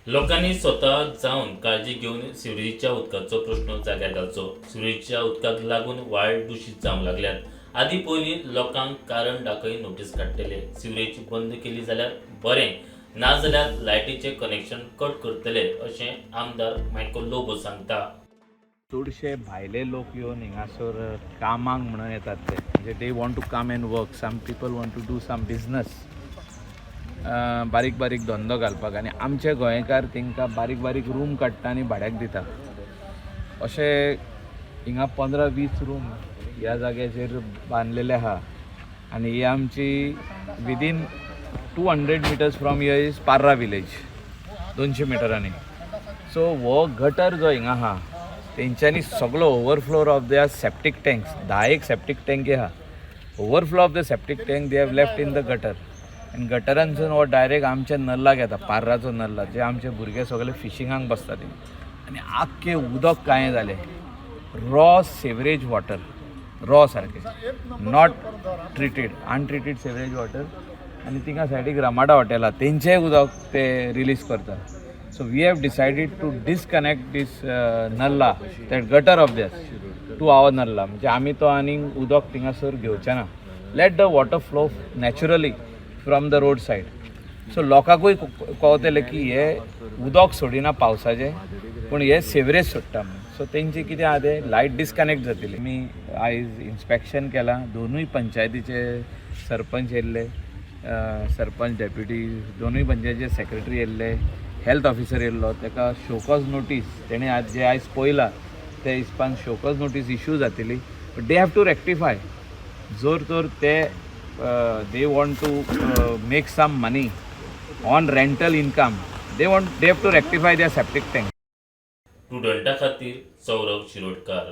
लोकांनी स्वता जावन काळजी घेवन सिवरेजीच्या उदकाचो प्रश्न जाग्यार घालचो. सिवरेजीच्या उदकाक लागून व्हाळ दुशीत जावंक लागल्यात. आदी पयलीं लोकांक कारण दाखय नोटीस काडटले. सिवरेज बंद केली जाल्यार बरें, नाजाल्यार लायटीचें कनेक्शन कट करतले, अशें आमदार मायकल लोबो सांगता. चडशे भायले लोक येवन हिंगासर कामाक म्हणून येतात ते, म्हणजे they want to come and work, some people want to do some business, बारीक बारीक धंदो घालपाक. आनी आमचे गोंयकार तांकां बारीक बारीक रूम काडटा आनी भाड्याक दिता. अशे हिंगा 15-20 रूम ह्या जाग्याचेर बांदलेले आहा. आनी ही आमची within 200 meters from here is Parra village, 200 मिटरांनी. So हो गटर जो हिंगा आहा, तेंच्यांनी सगलो overflow of their septic tanks, 10 एक सेप्टीक टँकी आहा, overflow of the septic tank they have left in the gutter. आनी गटरांसून हो डायरेक्ट आमच्या नल्लाक येता, पार्राचो नल्ला, जे आमचे भुरगे सगळे फिशिंगाक बसता ते. आनी आख्खें उदक कांय जालें, रॉ सेवरेज वॉटर, रॉ सारकें, not treated, untreated sewerage water. आनी थिंगा सायडीक रमाडा हॉटेल आहा, तेंचेंय उदक ते रिलीज करता. So we have decided to disconnect this nallah, that gutter of theirs, to our nallah. म्हणजे आमी तो आनीक उदक थिंगासर घेवचे ना. Let the water flow naturally from the road side. So लोकांकूय कळतलें की हे उदक सोडिना पावसाचें, पूण हे सेवरेज सोडटा म्हणून. सो तेंचे कितें आहा, तें लायट डिस्कनेक्ट जातली. आमी आयज इन्स्पेक्शन केलां. दोनूय पंचायतीचे सरपंच येयल्ले, सरपंच, डेप्युटी, दोनूय पंचायतीचे सेक्रेटरी येयल्ले, हेल्थ ऑफिसर येयल्लो. ताका शोकॉज नोटीस, तेणें आज जे आयज पळयलां ते हिसपान शोकॉज नोटीस इशू जातली, but they have to rectify. जर तर ते they want to make some money on rental income, they have to rectify their septic tank. स्टुडंटा खातीर सौरभ शिरोडकार.